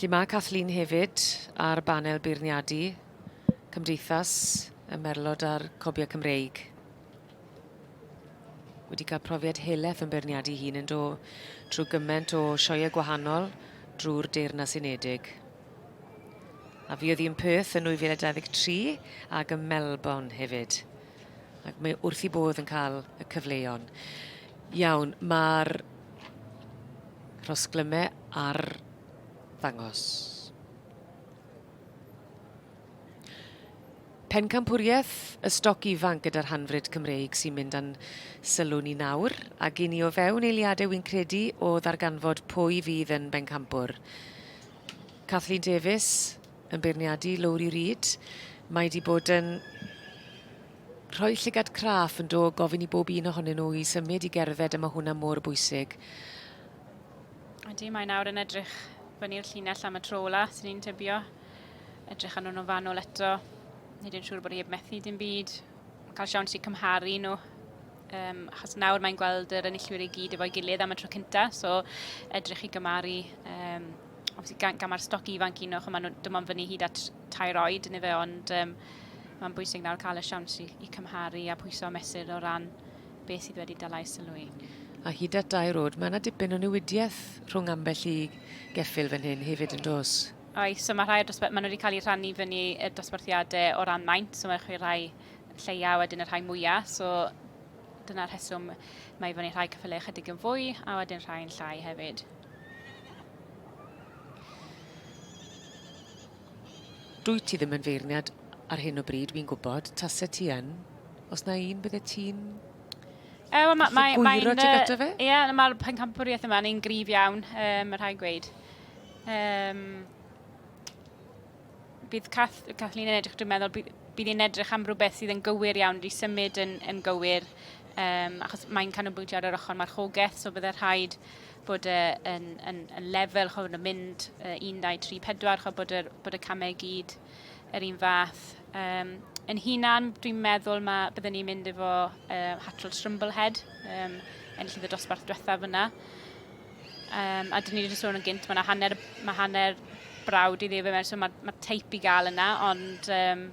Felly mae Kathleen hefyd ar banel beirniadu Cymdeithas y Merlod a'r Cobiau Cymreig. Wedi cael profiad helaeth yn beirniadu hun yn do trwy gymaint o sioeau gwahanol drwy'r Deyrnas Unedig. A fuodd hi yn Perth yn 2023 ac ym Melbourne hefyd. Ac mae wrth ei bodd yn cael y cyfleon. Iawn, mae'r rhosglymau ar ddangos. Pencampwriaeth y stoc ifanc gyda'r Hanfryd Cymreig sy'n mynd â'n sylw ni nawr, ac i ni o fewn eiliadau wy'n credu o ddarganfod pwy fydd yn bencampwr. Kathleen Davies yn beirniadu Lowri Reid. Mae wedi bod yn rhoi llygad craff yn do, gofyn i bob un ohonyn nhw i symud i gerdded a mae hwnna mor bwysig. Ydy, mae nawr yn edrych fyny'r llinell am y tro ola, sy'n ni'n tybio. Edrych arnyn nhw'n fanwl eto. Nid yn siŵr bod hi heb methu dim byd. Cael siawns i cymharu nhw. Um, achos nawr mae'n gweld yr enillwyr i gyd efo'i gilydd am y tro cynta, so edrych i gymaru. Um, obviously, gan, gan mae'r stoc ifanc un o'ch, maen nhw dim ond fyny hyd at tair oed yn efe, ond um, mae'n bwysig nawr cael y siawns i, i cymharu a pwyso a mesur o ran beth sydd wedi dala ei sylw i. A hyd at dair oed, mae yna dipyn o newidiaeth rhwng ambell i geffyl fan hyn hefyd yn dos? Oes, so mae rhai o'r dosbarth, maen nhw wedi cael eu rhannu fyny i'r dosbarthiadau o ran maint, so mae chi rhai lleia wedyn y rhai mwyaf, so dyna'r rheswm mae fyny rhai ceffylau ychydig yn fwy a wedyn rhai yn llai hefyd. Dwyt ti ddim yn feirniad ar hyn o bryd, wi'n gwybod. Tase ti yn, os na un bydde ti'n E, wel, ma, mae, gwyro tuag ato fe? Ie, yeah, mae'r pencampwriaeth yma yn un gryf iawn, um, mae rhaid gweud. Um, bydd Kath, Kathleen yn edrych, dwi'n meddwl, bydd, bydd hi'n edrych am rhywbeth sydd yn gywir iawn, wedi symud yn, yn gywir, um, achos mae'n canolbwyntio ar yr ochr marchogaeth, so bydde rhaid bod e yn, yn, yn lefel, chod yn mynd uh, 1, 2, 3, 4, chod bod, yr, bod y camau gyd yr un fath. Um, yn hunan, dwi'n meddwl mae byddwn ni'n mynd efo uh, Hatrell Trumblehead, um, enillydd y dosbarth diwethaf yna. Um, a dyn ni wedi sôn yn gynt, mae hanner, mae hanner brawd i ddi fe mewn, so mae, mae teip i gael yna, ond um,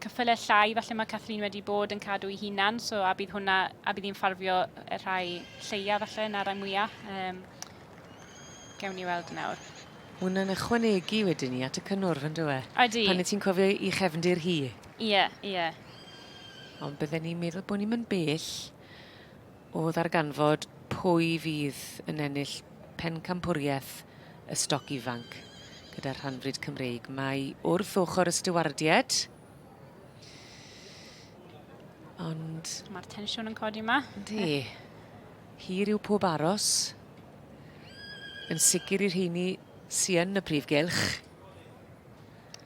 Ceffylau llai falle mae Kathleen wedi bod yn cadw ei hunan, so a bydd hwnna, a bydd hi'n ffarfio y rhai lleia falle na'r rhai mwyaf. Um, gewn ni weld nawr. Hwnna'n ychwanegu wedyn ni at y cynnwrf yn dyw e? Ydy. Pan ti'n cofio i chefndir hi. Ie, yeah, ie. Yeah. Ond bydden ni'n meddwl bod ni'n mynd bell o ddarganfod pwy fydd yn ennill pencampwriaeth y stoc ifanc gyda'r rhanfryd Cymreig. Mae wrth ochr y stiwardiaid. Ond... Mae'r tensiwn yn codi yma. Yndi. Hir yw pob aros. Yn sicr i'r rheini sy yn y prif gylch.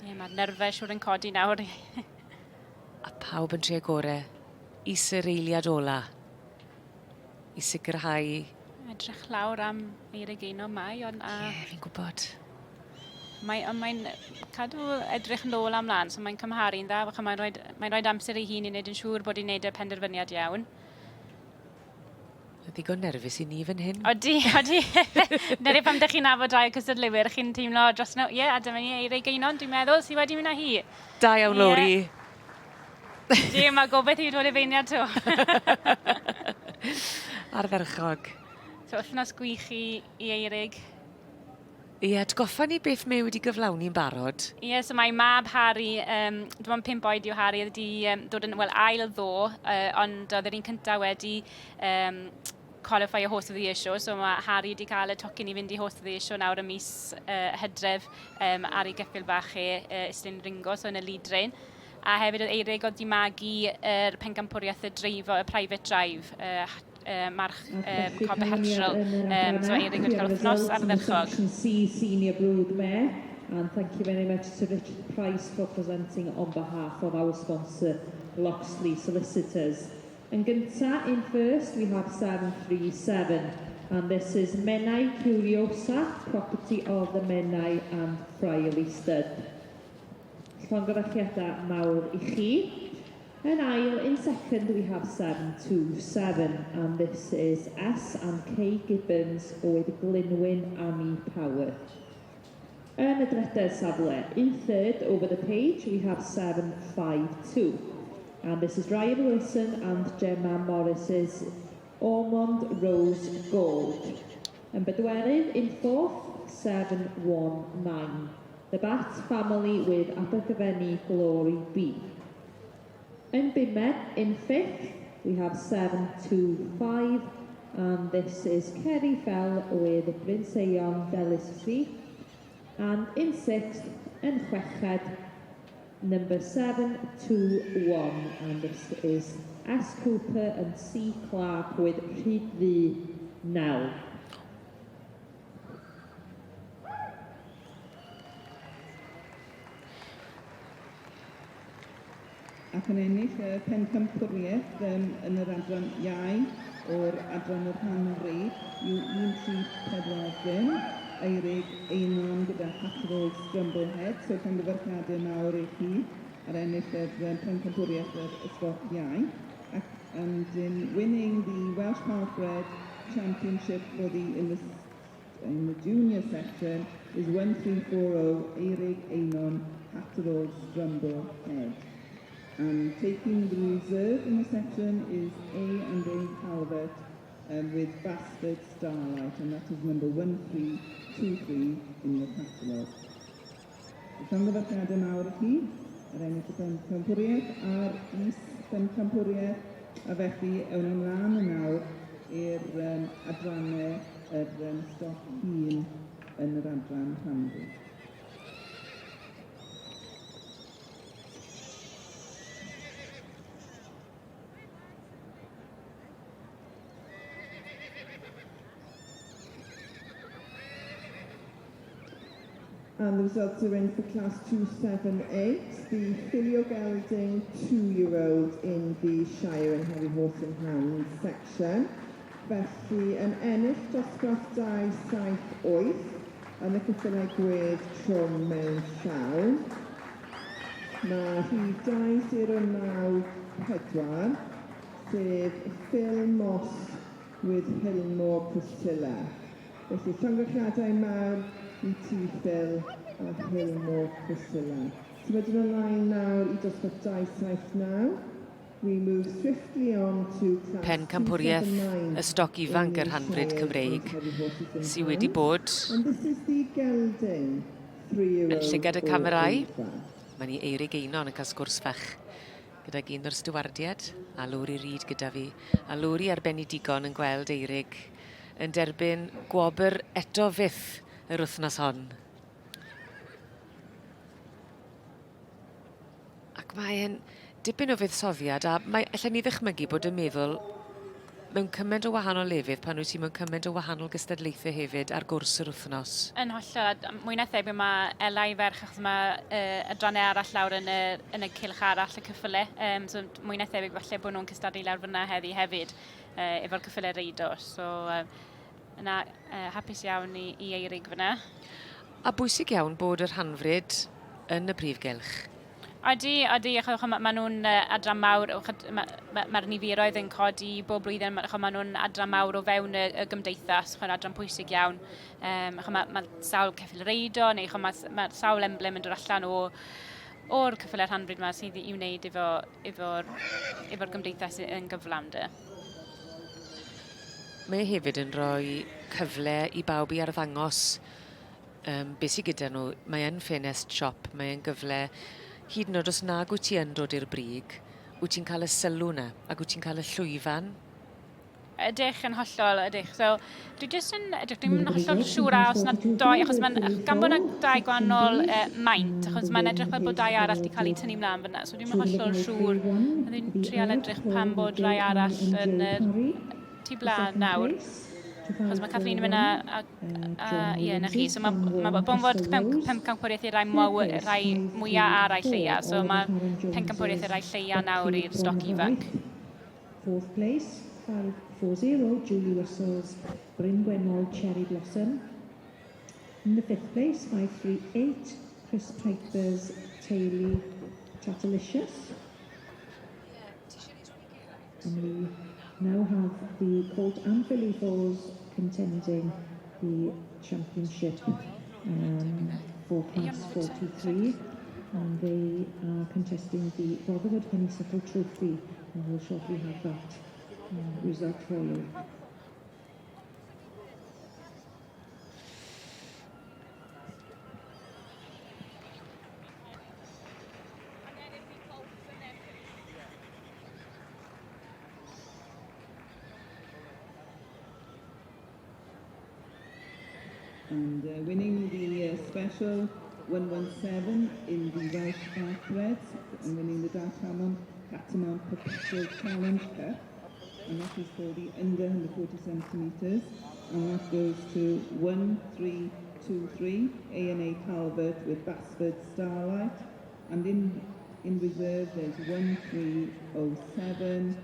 Ie, mae'r nerfau siwr yn codi nawr. A pawb yn trio gore is yr eiliad ola i sicrhau... Edrych lawr am Eirig Eino Mai, ond... Ie, yeah, fi'n gwybod. Mae, ond mae'n cadw edrych yn ôl am lan, so mae'n cymharu'n dda, felly mae'n rhoi, mae rhoi amser ei hun i wneud yn siŵr bod hi'n wneud y penderfyniad iawn. Ddigon nerfus i ni fan hyn. Odi, odi. Dyna pam dych chi'n nabod rhai o cystadleuwyr, chi'n teimlo dros nhw. Ie, yeah, a dyma ni Eirig Einon, dwi'n meddwl, sydd wedi mynd â hi. Da iawn, Lowri. Yeah. Di, mae gobeith i fi dod i feiniad to. Ardderchog. So, wythnos gwych i, i Eirig. Ie, atgoffa ni beth mae wedi gyflawni'n barod. Ie, yeah, so mae mab Harry, um, dim ond 5 oed yw Harry, wedi um, dod yn, wel, ail ddo, uh, ond oedd yr un cyntaf wedi um, qualify o Horse of the Year Show, so mae Harry wedi cael y tocyn i fynd i Horse of the Year Show nawr ym mis uh, Hydref um, ar ei geffyl bach e, uh, Islyn Ringo, so yn y lead train. A hefyd oedd Eirig oedd 'di magu yr pencampwriaeth y dreifo, y private drive, uh, uh, march um, Cob Hatchell. Um, so Eirig wedi cael wythnos ardderchog. Section C Senior Brood Mare. And thank you very much to Richard Price for presenting on behalf of our sponsor, Loxley Solicitors. Yn gynta, in first, we have 737. And this is Menai Curiosa, property of the Menai and Friarley Stud. Llongyfarchiadau mawr i chi. Yn ail, in second, we have 727, and this is S and K Gibbons with Glynwyn Annie Power. Yn y drydedd safle, in third over the page, we have 752. And this is Ryan Wilson and Gemma Morris's Ormond Rose Gold. Yn bedwerydd, in fourth, 719. The Bat Family with Abergavenny Glory B. Yn bumed, in fifth, we have 725, and this is Kerry Fell with Bryn Seion Delis C. And in sixth, yn chweched, number 721, and this is S. Cooper and C. Clark with Rhyd Nell. Ac yn ennill y pencampwriaeth yn yr adran iau o'r adran y rhanfrid yw 1340, Eirig Einon gyda Hatterold Strumblehead, so llongyfarchiadau mawr i chi ar ennill yr pencampwriaeth yr ysgol iau. Ac, and in winning the Welsh Partbred Championship for the in the junior section is 1340 Eirig Einon Hatterold Strumblehead. And taking the reserve in the section is A and A Calvert with Basford Starlight, and that is number 1323 in the catalogue. Llongyfarchiadau mawr i chi ar ennill y pencampwriaeth a'r is pencampwriaeth, a felly ewn ymlaen yn nawr i'r adrannau yr stoc hŷn yn yr adran rhanfrid. And the results are in for class 278, the Filio Gelding 2-year-old in the Shire and Heavy Horse and Hound section. Felly, yn ennill dosbarth 278 yn y ceffylau gwedd trwm mewn llaw. Mae rhif 2094, sef Phil Moss with Hillmore Priscilla. Felly, llongyfarchiadau mawr i ti, Phil, a Hillmore Priscilla. Symudwn ymlaen nawr i dosbarth 279. We move swiftly on to class Pencampwriaeth 279 y stoc ifanc yr Rhanfrid Cymreig sydd wedi bod And this is the gelding, yn llygad y camerâu. oedfa. Mae ni Eirig Einon yn cael sgwrs fach gydag un o'r stiwardiaid, a Lowri Reid gyda fi. A Lowri ar ben ei digon yn gweld Eirig yn derbyn gwobr eto fyth yr wythnos hon. Ac mae'n dipyn o fuddsoddiad, a mae, allan ni ddychmygu bod yn meddwl mewn cymaint o wahanol lefydd pan wyt ti mewn cymaint o wahanol gystadlaethau hefyd ar gwrs yr wythnos. Yn hollol, a mwy na thebyg mae Ela i ferch, achos mae adrannau arall lawr yn y cylch arall, y cyffyle. So mwy na thebyg falle bod nhw'n cystadlu lawr fyna heddi hefyd, efo'r cyffyle reido. So, yna, hapus iawn i Eirig fyna. A bwysig iawn bod y rhanfrid yn y prif gylch. Odi, achos ma nhw'n adran mawr, mae'r ma niferoedd yn codi bob blwyddyn, ma nhw'n adran mawr o fewn y gymdeithas, ch'od, adran pwysig iawn. Ch'od, ma sawl ceffyl reido, neu ch'od, ma sawl emblem yn dod allan o'r ceffylau rhanfrid yma sydd i wneud efo gymdeithas yn gyflawn de. Mae e hefyd yn rhoi cyfle i bawb i arddangos beth sydd gyda nhw. Mae yn ffenest siop, mae yn gyfle, hyd yn oed os nag wyt ti yn dod i'r brig, wyt ti'n cael y sylw 'na, ac wyt ti'n cael y llwyfan. Ydych, yn hollol, ydych. So, dwi jyst yn edrych, dwi'n hollol siŵr a os na doi, achos mae'n, gan bod yna dau gwahanol maint, achos mae'n edrych fel bod dau arall wedi cael eu tynnu mlaen fyna, so dwi'n hollol siŵr. Dwi'n trial edrych pam bod rai arall yn y tu blaen nawr. Achos mae Kathleen yn mynd a ie, na chi. So mae bon fod pencampwriaeth i'r rai, rai mwyaf a rai lleia. So mae pencampwriaeth i'r rai lleia nawr i'r stoc ifanc. Fourth place, 540, Julie Russell's Bryn Gwennol Cherry Blossom. In the fifth place, 538, Chris Piper's Taily Tatalicious. And we now have the Colt and Filly Fours contending the championship for Class 43. And they are contesting the Rotherwood Honeysuckle Trophy. And we'll shortly have that result for you. And winning the special 117 in the Welsh Parkbreds and winning the Darthammon Catamount Perpetual Challenge Cup. And that is for the under 140 centimetres. And that goes to 1323 A&A Calvert with Basford Starlight. And in reserve there's 1307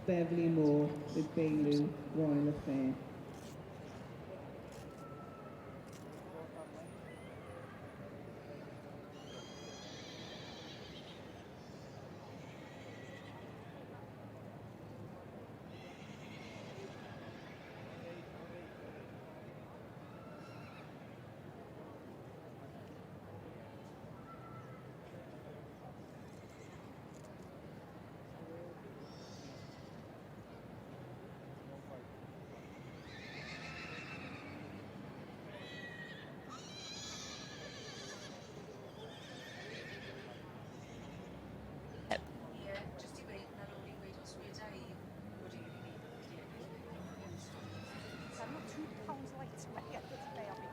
Beverly Moore with Baylu Royal Affair. Ie, jyst i weud, na Lowri gweud os weda i bod i wedi ennill. £2 light today, I'll be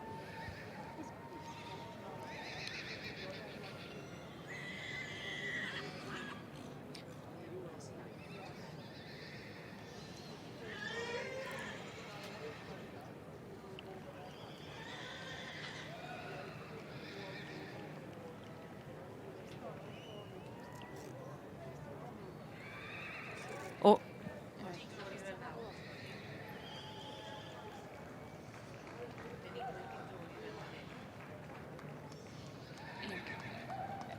O,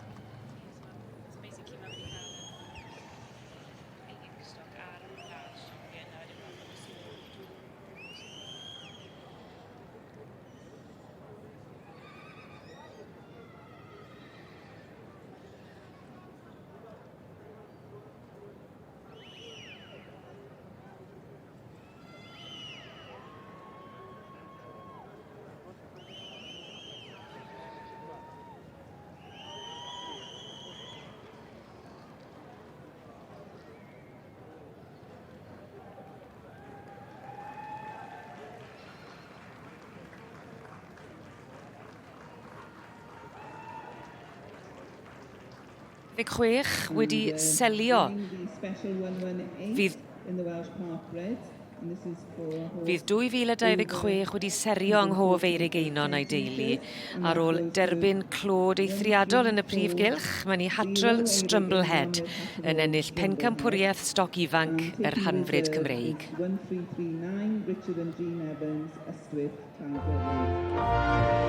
So basically mae wedi cael ei stoc ar y class champion a wedyn mae'n 26 wedi And, selio. winning the special 118 in the Welsh Park Breds, and this is for a horse Fydd 2026 wedi serio yng nghof Eirig Einon a'i deulu ar ôl derbyn clod eithriadol yn y prif gylch. Mae ni Hatrel Strumblehead yn ennill pencampwriaeth stoc ifanc And yr taking Hanfryd reserve Cymreig. is 1339 Richard and Jean Evans, Ystwyth, Caergybi.